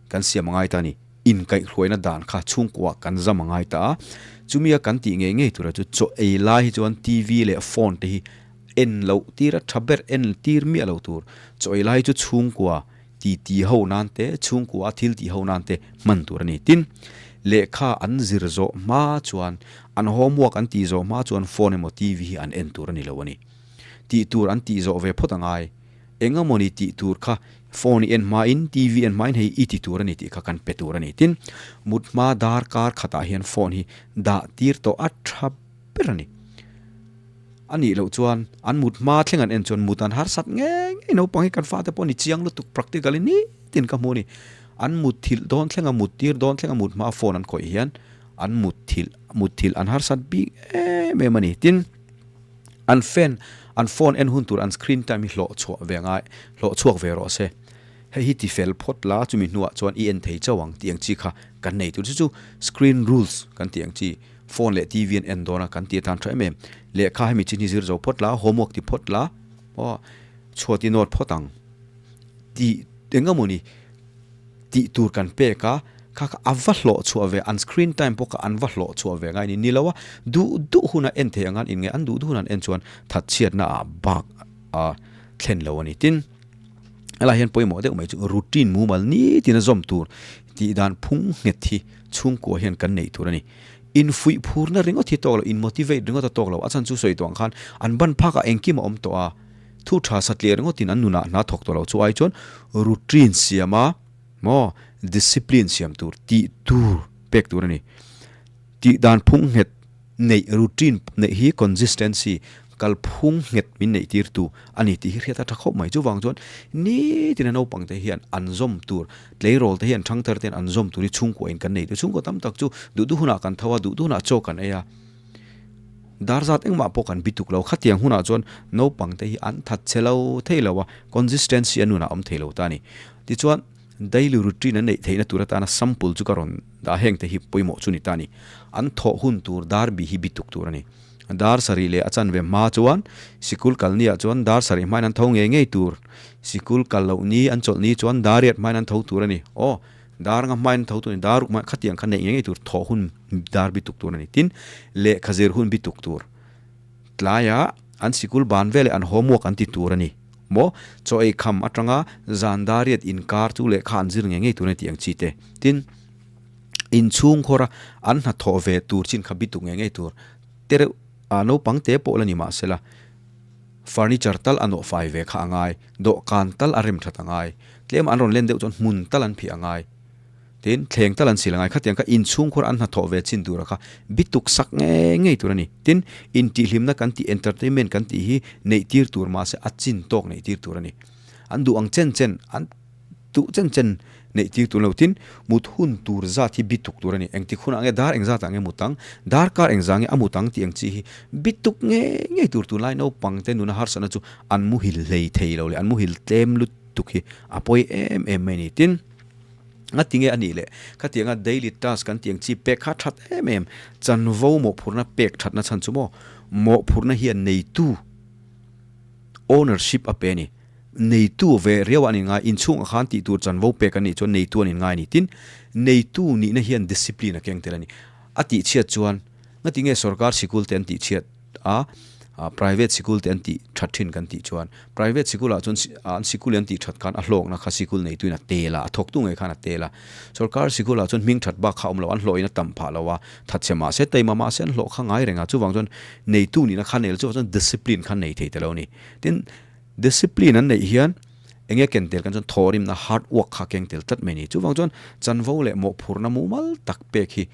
kan siam a ngai ta a ni. Inkaihhruaina dan kha chhungkuah kan zam a ngai ta a, chumia kan tih ngei ngei tura chu chaw ei lai hi chuan TV leh phone te hi en loh tir a tha ber en tir miah lo tur. Chaw ei lai hi chu chhungkua ti ti ho nan te, chhungkua a thil tih ho nan te hman tur a ni. Tin, lehkha an zir zawh hma chuan, an homework an tih zawh hma chuan phone emaw TV hi an en tur a ni lo a ni. Tih tur an tih zawh ve phawt a ngai. Engamawni tih tur kha phone i en hmain, TV en hmain hei i ti tur a ni tih kha kan pe tur a ni. Tin, mut hma dar kar khatah hian phone hi dah tir tawh a tha ber a ni. A nih loh chuan an mut hma thleng an en chuan mut an harsat ngei ngei naupang hi kan fate pawh ni chiang lutuk practical in nitin ka hmu a ni. An mut thilh dawn thleng a mut tir dawn thleng a mut hma phone an khawih hian an mut thilh mut thilh an harsat bik em em a ni. Tin, An fan, an phone en hun tur an screen time hi hlawh chhuah ve ngai, hlawh chhuak ve rawh se. Hei hi ti fel phawt la, chumi hnuah chuan i en thei chauh ang tih ang chi kha kan nei tur. Chu chu screen rules kan tih ang chi, phone leh TV an en dawn a kan tih atan tha em em. Lehkha hemi chin hi zir zo phawt la, homework ti phawt la, aw chhuat i note phawt ang tih eng emaw ni. Tih tur kan pek a, kha kha a va hlawh chhuah ve, an screen time pawh kha an va hlawh chhuah ve ngai ni. Ni lo a, duh duh huna en thei ang an in nge, an duh duh huna an en chuan thatchhiatna ah bak a thlen lo a ni. Tin, helai hian pawimawh deuh mai chu routine mumal nitin a zawm tur tih dan phung nghet hi chhungkua hian kan neih tur a ni. Infuih phurna ringawt hi tawk lo, in motivate ringawt a tawk lo, a chhan chu sawi tawh ang khan an ban phakah engkim a awm tawh a, Thu tha satliah ringawtin an nunah hna thawk tawh lo chu ai chuan routine siam a maw discipline siam tur tih tur pek tur a ni. Tih dan phung nghet neih routine neih hi consistency kalphung nghet min neih tir tu a ni tih hi hriat a tha khawp mai. Chuvang chuan nitin a naupang te hian an zawm tur tleirawl te hian thangthar te hian an zawm tur hi chhungkua in kan nei tur. Chhungkua tam tak chu duh duh hunah kan tho a duh duh hunah chaw kan ei a. Dar zat engmah pawh kan bituk lo. Khatiang hunah chuan naupang te hi an that che lo thei lo a, consistency a nunah a awm thei lo ta a ni. Tichuan, daily routine an neih theihna tur atana sample chu ka rawn dah heng te hi pawimawh chu ni ta a ni. An thawh hun tur dar bi hi bituk tur a ni. Dar sarih leh a chanve hma chuan sikul kal niah chuan dar sarih hmain an tho ngei ngei tur. Sikul kal loh ni an chawlh ni chuan dar riat hmain an tho tur a ni. Aw, Dar nga hmain tho tur a ni, dar ruk hmain khatiang kha neih ngei ngei tur thawh hun dar bi tuk tur a ni. Tin, lehkha zir hun bi tuk tur tlaiah an sikul ban veleh an homework an ti tur a ni maw? Chaw ei kham atanga zan dar riat inkar chu lehkha an zir ngei ngei tur a ni tih ang chi te. Tin, inchhung khawra an hnathawh ve tur chin kha bi tuk ngei ngei tur te reuh a naupang te pawh la ni mahsela furniture tal a nawh fai ve kha a ngai, dawhkan tal a rem that a ngai, tlem an rawn len deuh chuan hmun tal an phih a ngai, tin thleng tal an sil a ngai, khatiang kha inchhungkhur an hnathawh ve chin tura kha bituk sak ngei ngei tur a ni. Tin, intihhlimna kan tih entertainment kan tih hi neih tir tur mahse a chin tawk neih tir tur a ni. An duh ang chen chen an. Duh chen chen neih tir tur lo tin mut hun tur zat hi bituk tur a ni. Engtik hunah nge dar engzatah nge mut ang, darkar engzah nge a mut ang tih ang chi hi bituk ngei ngei tur tunlai naupang te nuna harsatna chu an muhil hlei thei lo leh an muhil tlem lutuk hi a pawi em em mai a ni. Tin, ngati nge a nih leh khatianga daily task kan tih ang chi pek kha that em em chanvo mawhphurhna pek thatna chhan chu maw mawhphurhna hian neitu ownership a pe a ni. Neitu ve riau an inngai, inchhungah khan tih tur chanvo pek an nih chuan neitu an inngai a ni. Tin, neitu nihna hian discipline a keng tel a ni. A tihchhiat chuan ngati nge sorkar sikul te an tihchhiat a? Private sikul te an tih that thin kan tih chuan private sikul ah chuan an sikul an tih that khan a hlawkna kha sikul nei tuin a tel a, a thawktu ngei khan a tel a. Sorkar sikul ah chuan hming that bak kha a awm lo, an hlawhin a tam phah lo a, that chhe mahse taima mahse an hlawh kha ngai reng a, chuvang chuan neitu nihna kha nei lo, chuvang chuan discipline kha nei thei ta lo a ni. Tin, discipline an neih hian eng nge ken tel kan chuan thawhrimna hard work kha keng tel tlat mai a ni. Chuvang chuan chanvo leh mawhphurhna mumal tak pek hi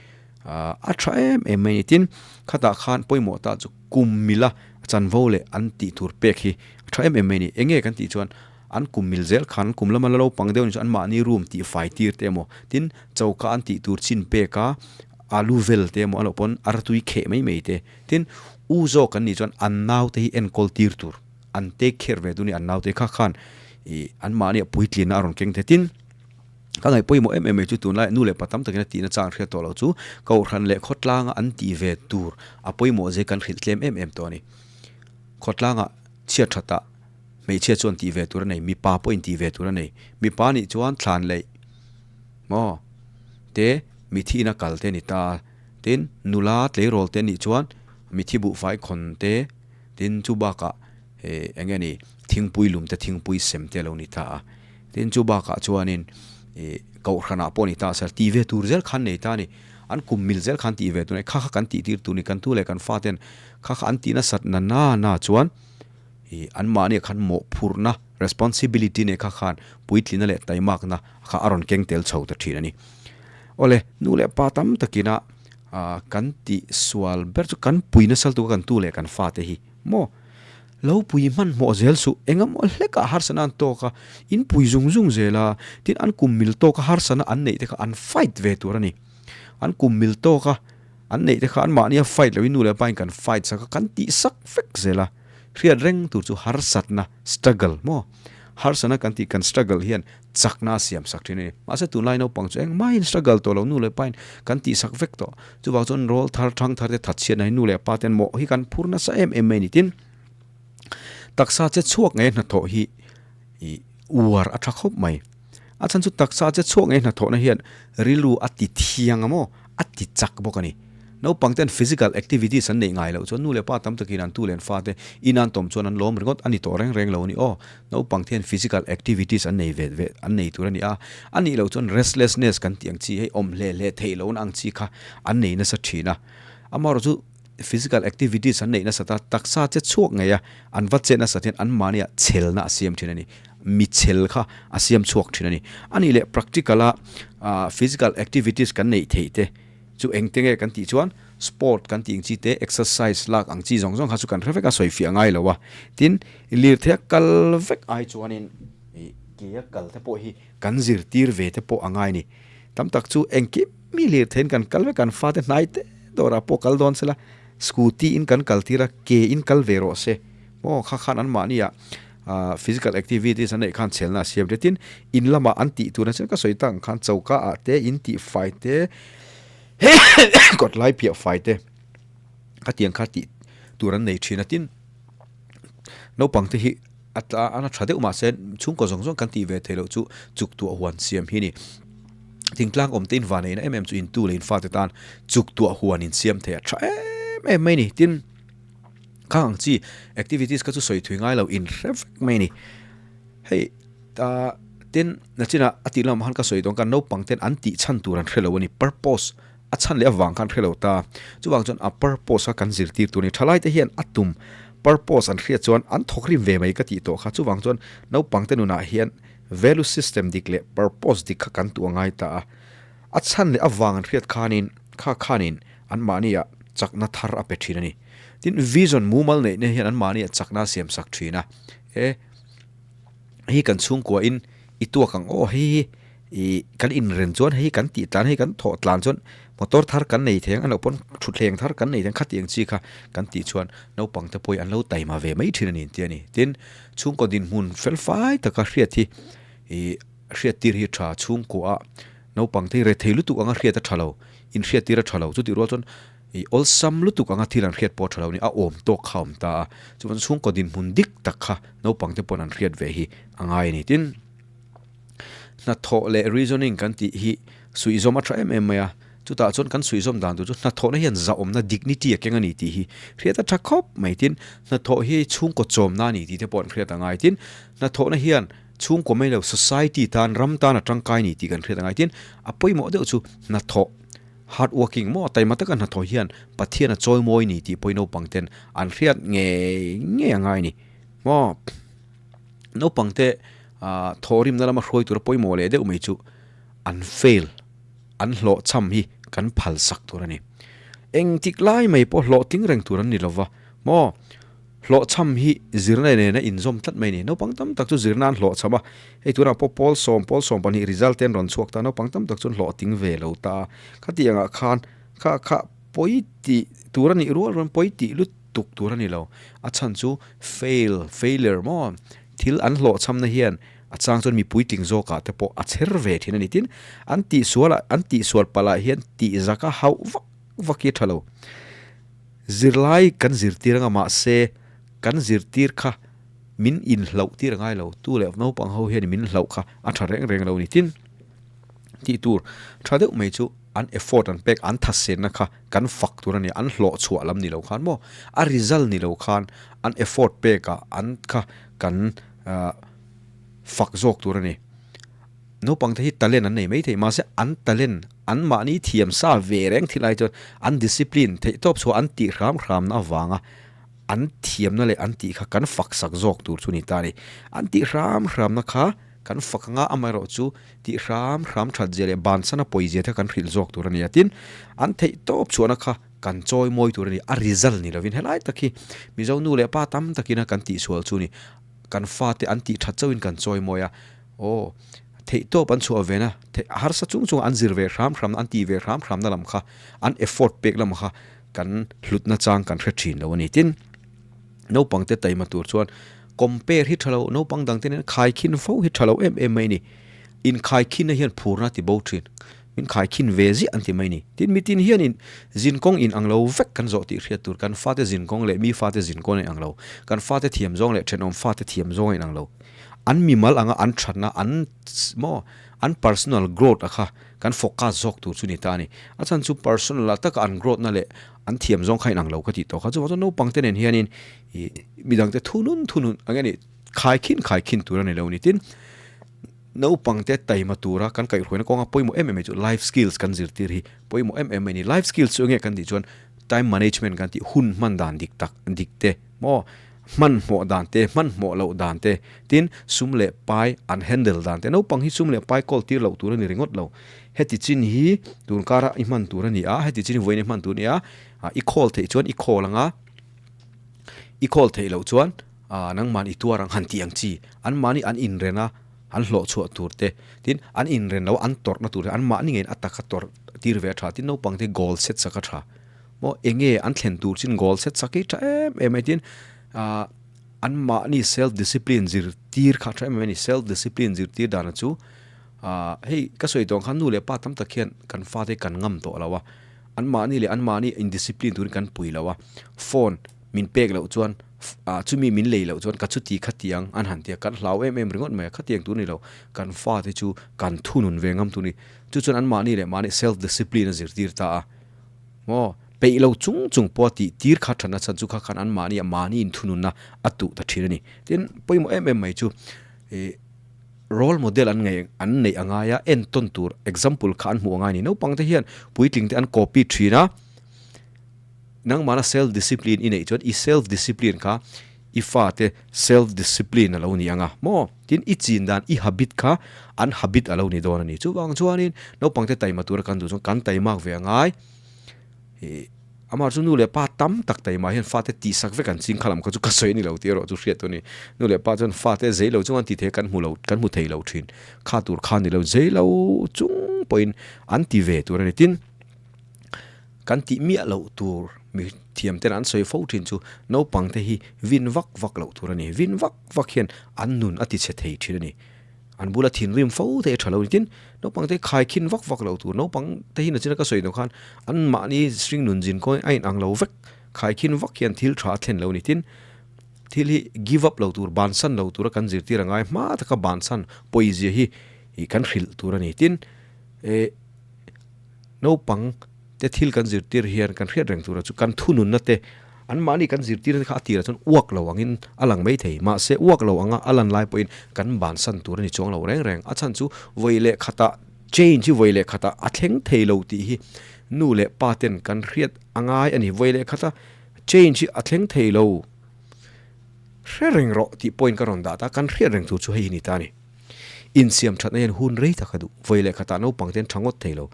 A tha em em mai a ni. Tin, khatah khan pawimawh ta chu kum mila chanvo leh an tih tur pek hi a tha em em mai a ni. Eng nge kan tih chuan an kum mil zel khan kum lama la lo pang deuh ni chuan anmahni room tih fai tir te emaw, tin choka an tih tur chin pek a alu vel te emaw a loh pawn artui kheh mai mai te. Tin, u zawk kan nih chuan an naute hi enkawl tir tur, an take care ve tur a ni an naute kha khan ih anmahni a puitlinna a rawn keng thei. Tin, Ka ngaih pawimawh em em mai chu tunlai nu leh pa tam takin a tihna chang hriat tawh loh chu Kohhran leh khawtlanga an tih ve tur a pawimawh zia kan hrilh tlem em em tawh a ni. Khawtlanga chhiat thatah hmeichhia chuan tih ve tur a nei, mipa pawhin tih ve tur a nei. Mipa nih chuan thlan leih maw te mithihna kal te a ni ta a, tin nula tleirawl te nih chuan mithi buhfai khawn te, tin chu bakah he eng nge ni thingpui lum te thingpui sem te a lo ni ta a. Tin chu bakah chuanin ih kohhranah pawh a ni ta a sir tih ve tur zel khan nei ta a ni. An kum mil zel khan tih ve tur a ni. Kha kha kan tih tir tur a ni. Kan tu leh kan fa ten kha kha an tih nasat na na na chuan ih anmahniah khan mawhphurhna responsibility nei kha khan puitlina leh taimakna kha a rawn keng tel chho ta thin a ni. Awle nu leh pa tam takina ah kan tih sual ber chu kan pui nasal tuk a kan tu leh kan fate hi maw. Lo pui hmanhmawh zel suh, engemaw hlekah harsana an tawk a, in pui zung zung zel a, tin an kum mil tawka harsana an neih te kha an fight ve tur a ni. An kum mil tawka an neih te kha an mahnia fight loin nu leh pa in kan fight sak a, kan tih sak vek zel a. Hriat reng tur chu harsatna, struggle, maw? Harsana kan tih kan struggle hian chakna a siam sak thin a ni. Mahse tunlai naupang chu engmahin struggle tawh lo, nu leh pa in kan tih sak vek tawh. Chuvang chuan rawl thar thang thar te that chhiatna hi nu leh pa ten mawh hi kan phur nasa em em mai a ni. Tin, taksa che chhuak ngei hnathawh hi ih uar a tha khawp mai. A chhan chu taksa che chhuak ngei hnathawhna hian rilru a ti thiang a maw? A ti chak bawk a ni. Naupang ten physical activities an neih ngai loh chuan nu leh pa tam takin an tu leh an fate in an tawm chuan an lawm ringawt a ni tawh reng reng lo a ni aw. Naupang te hian physical activities an nei ve ve an nei tur a ni a. A nih loh chuan restlessness kan tih ang chi hei awm hle hle theih lohna ang chi kha an nei nasa thin a. Amaherawh chu physical activities an neih nasat a, taksa che chhuak ngei a, an va chet nasat hian anmahniah chhelna a siam thin a ni. Mi chhel kha a siam chhuak thin a ni. A nih leh practical a physical activities kan neih theih te chu engte nge kan tih chuan sport kan tih ang chi te, exercise lak ang chi zawng zawng kha chu kan hre vek a, sawi fiah ngai lo a. Tin, lirtheia kal vek ai chuanin ih ke a kal te pawh hi kan zirtir ve te pawh a ngai a ni. Tam tak chu engkim mi lirtheiin kan kal vek a, kan fate hnai te dawrah pawh kal dawn sela, scooty in kan kal tir a, ke in kal ve rawh se. Maw kha khan anmahniah Physical activities an neih khan chhelna a siam hle. Tin, in lamah an tih turah chuan ka sawi tak ang khan choka ah te, in tih fai te, kawt lai piah fai te khatiang kha tih tur an nei thin a. Tin, naupang te hi a tla an a tha deuh mahse chhungkaw zawng zawng kan tih ve theih loh chu chuk tuah huan siam hi a ni. Thingtlang awm te invan neihna em em chu intu leh infate tan chuk tuah huan insiam theih a tha em em mai a ni. Tin, Khang ang chi activities kha chu sawi thui ngai lo in hre vek mai a ni. Hei ta tin nachinah a tih lamah khan ka sawi dawn khan naupang ten an tih chhan tur an hre lo a ni purpose a chhan leh avang khan hre lo ta. Chuvang chuan a purpose kha kan zirtir tur a ni. Thalai te hian a tum purpose an hriat chuan an thawk rim ve mai ka tih tawh kha. Chuvang chuan naupang te nunah hian value system dik leh purpose dik kha kan tuah ngai ta a. A chhan leh avang an hriat khanin kha khanin anmahniah chakna thar a pe thin a ni. Tin, vision mumal neihna hian anmahniah chakna a siam sak thin a. E, hei kan chhungkuain i tuak ang aw, hei hi i kan inren chuan hei kan tih tlan, hei kan thawh tlan chuan motor thar kan nei thei ang, a loh pawn thutthleng thar kan nei thei ang, khatiang chi kha kan tih chuan naupang te pawhin an lo taima ve mai thin a ni an ti a ni. Tin, chhungkaw dinhmun fel fai taka hriat hi i hriattir hi tha chhungkuaah naupang te hi rethei lutuk anga hriat a tha lo, inhriattir a tha lo, chutih rual chuan I awlsam lutuk anga thil an hriat pawh a tha lo ni, a awm tawk kha a awm ta a, chuan chhungkaw dinhmun dik tak kha naupang te paw'n an hriat ve hi a ngai a ni. Tin, hnathawh leh reasoning kan tih hi suihzawm a tha em em mai a, Chutah chuan kan suihzawm dan tur chu hnathawhna hian zahawmna, dignity, a keng a ni tih hi hriat a tha khawp mai. Tin, hnathawh hi chhungkaw chawmna a ni tih te pawh an hriat a ngai. Tin, hnathawhna hian chhungkaw mai lo society tan, ram tan a tangkai a ni tih kan hriat a ngai. Tin, a pawimawh deuh chu hnathawh, hard working, maw taima taka hnathawh hian Pathian a chawimawi a ni tih pawhin naupang ten an hriat ngei ngei a ngai a ni. Maw naupang te thawhrimna lama hruai tura pawimawh leh deuh mai chu an fail. An hlawhchham hi kan phal sak tur a ni. Engtik lai mai pawh hlawhtling reng tur an ni lova maw? Hlawhchham hi zirna nena inzawm tlat mai a ni. Naupang tam tak chu zirna an hlawhchham a, hei tunah pawh pawl sawm, pawl 12 result te an rawn chhuak ta, naupang tam tak chu an hlawhtling ve lo ta a. Khatiangah khan kha kha pawi tih tur a nih rual rual pawi tih lutuk tur a ni lo. A chhan chu fail, failure maw? Thil an hlawhchhamna hian A chang chuan mi puitling zawkah te pawh a chher ve thin a ni. Tin, an tihsualah, an tihsual palhah hian tihzaka hauh vak vak hi a tha lo. Zirlai kan zirtir anga mahse kan zirtir kha min inhlauh tir a ngai lo. Tu leh naupang ho hian min hlauh kha a tha reng reng lo a ni. Tin, tih tur tha deuh mai chu an effort an pek, an thasenna kha kan fak tur a ni. An hlawh chhuah lam ni lo khan maw, a result ni lo khan an effort pekah an kha kan fak zawk tur a ni. Naupangte hi talent an nei mai thei mahse an talent an mahni thiam sa ve reng thil ai chuan an discipline theih tawp chhuah an tih hram hramna avanga an thiamna leh an tih kha kan fak sak zawk tur chu ni ta a ni. An tih hram hramna kha kan fak anga amaherawh chu tih hram hram that zia leh bansana pawi zia te kha kan hrilh zawk tur a ni a. Tin, an theih tawp chhuahna kha kan chawi mawi tur a ni. A result ni lovin helai tak hi Mizo nu leh pa tam takina kan tihsual chu ni. Kan fate an tih that chauhin kan chawi mawi a, aw, theihtawp an chhuah ve na, theih harsa chung chung an zir ve hram hram na, an tih ve hram hram na lam kha, an effort pek lam kha kan hlutna chang kan hre thin lo a ni. Tin, naupang te taima tur chuan compare hi tha lo, naupang dang te nen khaikhin fo hi tha lo em em mai a ni. Inkhaikhinna hian phurna a ti bo thin. Min khaikhin ve ziah an ti mai ni. Tin, mitin hianin zinkawng in ang lo vek kan zawh tih hriat tur, kan fate zinkawng leh mi fate zinkawng a inang lo, kan fate thiam zawng leh thenawm fate thiam zawng a inang lo. An mimal anga an thatna, an maw, an personal growth a kha kan focus zawk tur chu ni ta a ni. A chhan chu personal ah taka an growth na leh an thiam zawng kha inang lo ka tih tawh kha. Chuvang chuan naupang te nen hianin ih midangte thunun thunun ang nge ni khaikhin khaikhin tur a ni lo ni. Tin, Naupangte taima tura kan kaihhruaina kawnga pawimawh em em mai chu life skills kan zirtir hi pawimawh em em mai a ni. Life skills chu enge kan tih chuan time management kan tih hun hman dan dik tak dik te maw hmanhmawh dan te hmanhmawh loh dan te tin sum leh pai an handle dan te naupang hi sum leh pai kawl tir loh tur a ni ringawt lo. Heti chin hi tun kara i hman tur a ni a, heti chin hi vawiin i hman tur a ni a, i khawl theih chuan i khawl ang a, i khawl theih loh chuan nangmahni i tuar ang han tih ang chi anmahni an inren a. An hlawh chhuah tur te, tin an inren lo an tawrhna tur te an mahni ngeiin a taka tawrh tir ve a tha. Tin naupang te goal set sak a tha. Maw enge an thlen tur chin goal set sak hi tha em em mai tin ah an mahni self discipline zir tir kha tha em em a ni. Self discipline zir tir dana chu ah hei ka sawi tawh ang khan nu leh pa tam tak hian kan fate kan ngam tawh lo a, an mahni leh an mahni in discipline turin kan pui lo a, phone Min pek loh chuan ah chumi min lei loh chuan ka chuti khatiang an han ti a, kan hlau em em ringawt mai a, khatiang tur ni lo, kan fate chu kan thunun ve ngam tur ni. Chu chuan anmahni leh mahni self discipline a zirtir ta a, maw peih lo chung chung pawh a tih tir kha thatna chhan chu kha khan anmahni ah mahni inthununna a tuh ta thin a ni. Tin, pawimawh em em mai chu ih role model an ngei an neih a ngai a, entawn tur example kha an hmuh a ngai a ni. Naupangte hian puitling te an copy thin a. Nangmahna self discipline i neih chuan i self discipline kha i fate self discipline a lo ni ang a maw? Tin i chin dan i habit kha an habit a lo ni dawn a ni. Chuvang chuanin naupangte taima tura kan duh chuan kan taimak ve a ngai. Ih amah chu nu leh pa tam tak taima hian fate tihsak vek an ching kha lam kha chu ka sawi a ni lo tih erawh chu hriat tur a ni. Nu leh pa chuan fate zei lo chung an ti thei a kan hmu lo kan hmu thei lo thin. Kha tur kha ni lo zei lo chung pawhin an ti ve tur a ni. Tin. Kan tih miah loh tur mi thiam ten an sawi fo thin chu naupang te hi vin vak vak loh tur a ni. Vin vak vak hian an nun a ti chhe thei thin a ni. An bula thinrim fo te hi a tha lo a ni. Tin, naupang te hi khaikhin vak vak loh tur. Naupang te hi nachina ka sawi loh khan an mahni hring nun zin kawngin a inang lo vek. Khaikhin vak hian thil tha a thlen lo a ni. Tin, thil hi give up lo tur, bansan lo tura kan zirtir a ngai. Hma taka bansan pawizia hi kan hrilh tur a ni. Tin, eh. Naupang te thil kan zirtir hian kan hriat reng tura chu kan thununna te anmahni kan zirtirna te kha a tirah chuan uak lo angin a lang mai thei. Mahse uak lo anga a lan lai pawhin kan bansan tur a ni chuang lo reng reng. A chhan chu vawi leh khatah change hi vawi leh khatah a thleng thei lo tih hi nu leh pa ten kan hriat a ngai a ni. Vawi leh khata change hi a thleng thei lo hre reng rawh tih point ka rawn dah ta. Kan hriat reng tur chu hei hi ni ta a ni. Insiam thatna hian hun rei tak a duh. Vawi leh khatah naupang te an tha ngawt thei lo.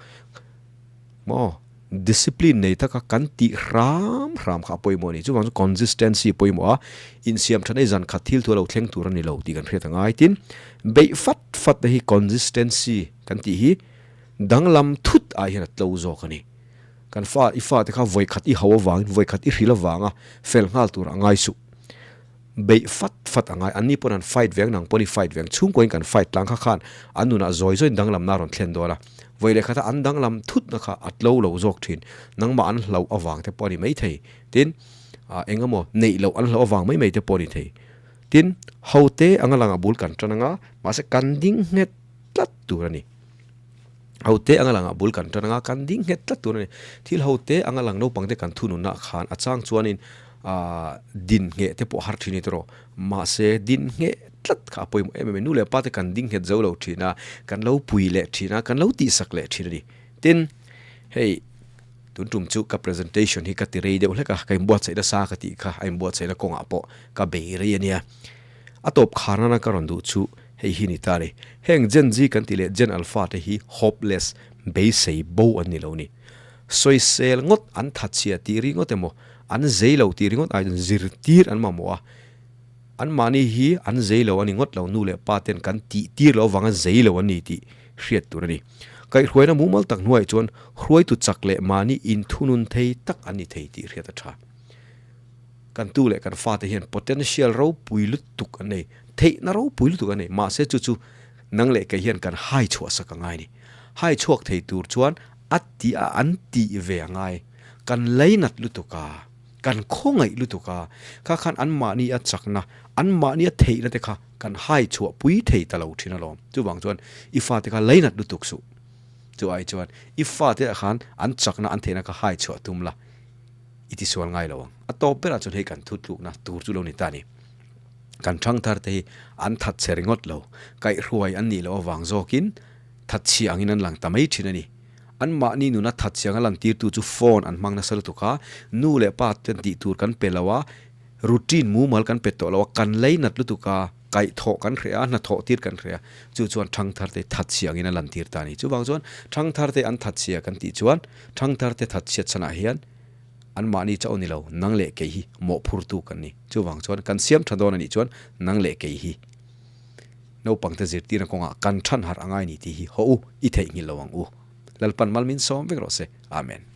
Maw? Discipline nei taka kan tih hram hram kha a pawimawh a ni. Chuvang chu consistency a pawimawh a, insiam thatna hi zan khat thil thu a lo thleng tur a ni lo tih kan hriat a ngai. Tin, beih fat fat te hi consistency kan tih hi danglam thut ah hian a tlo zawk a ni. Kan fa, i fate kha vawi khat i hau avangin, vawi khat i hril avanga fel nghal tur a ngai suh. Beih fat fat a ngai. Anni pawn an fight veng, nang pawn i fight veng. Chhungkuain kan fight tlang kha khan an nunah zawi zawiin danglamna a rawn thlen dawn a. Vawi leh khata an danglam thutna kha a tlo lo zawk thin. Nangmah an hlauh avang te pawh a ni mai thei. Tin, eng emaw neih loh an hlauh avang mai mai te pawh a ni thei. Tin, hote anga langah bul kan tan anga, mahse kan ding nghet tlat tur a ni. Hote anga langah bul kan tan anga, kan ding nghet tlat tur a ni. Thil hote anga lang naupang te kan thununah khan a chang chuanin Aaa din ngheh te pawh har thin i tawh mahse din ngheh tlat kha a pawimawh em em a ni. Nu leh pa te kan ding nghet zo lo thin a, kan lo pui leh thin a, kan lo tihsak leh thin a ni. Tin, hei tun tum chu ka presentation hi ka ti rei deuh hlek a, ka inbuatsaih nasa ka tih kha a inbuatsaihna kawngah pawh ka bei rei a nia. A tawp khar nana ka rawn duh chu hei hi ni ta a ni. Heng Gen Z kan tih leh Gen Alpha te hi hopeless, beisei bo an ni lo ni. Sawisel ngawt an thatchhia tih ringawt emaw, an zei lo tih ringawt aiin zirtir an mamawh a. Anmahni hi an zei lo a ni ngawt lo, nu leh pa ten kan tih tir loh avanga zei lo an ni tih hriat tur a ni. Kaihhruaina mumal tak hnuaiah chuan hruaitu chak leh mahni inthunun thei tak an ni thei tih hriat a tha. Kan tu leh kan fate hian potential ropui lutuk an nei, theihna ropui lutuk an nei, mahse chu chu nang leh kei hian kan hai chhuahsak a ngai a ni. Hai chhuak thei tur chuan A tih a an tih ve a ngai. Kan leinat lutuk a, kan khawngaih lutuk a, kha khan anmahni a chakna, anmahni a theihna te kha kan hai chhuah pui thei ta lo thin alawm. Chuvang chuan i fate kha leinat lutuk suh. Chu ai chuan i fate ah khan an chakna, an theihna kha hai chhuah tum la, i tisual ngai lo ang. A tawp berah chuan hei kan thutlukna tur chu lo ni ta a ni. Kan thangthar te hi an that che ringawt lo, kaihhruai an nih loh avang zawkin Thatchhia angin an lang ta mai thin a ni. Anmahni nuna thatchhia anga lantirtu chu phone an hmang nasa lutuk a, nu leh pa ten tih tur kan pe lo a, routine mumal kan pe tawh lo a, kan leinat lutuk a, kaihthawh kan hreh a, hnathawh tir kan hreh a, chu chuan thangtharte thatchhia angin a lantir ta a ni. Chuvang chuan thangtharte an thatchhia kan tih chuan thangtharte thatchhiat chhanah hian anmahni chauh a ni lo, nang leh kei hi mawhphurtu kan ni. Chuvang chuan kan siam tha dawn a nih chuan nang leh kei hi. Naupangte zirtirna kawngah kan than harh a ngai ni tih hi haw u, i theihnghilh lo ang u. Lalpan mal min sawm vek rawh se. Amen.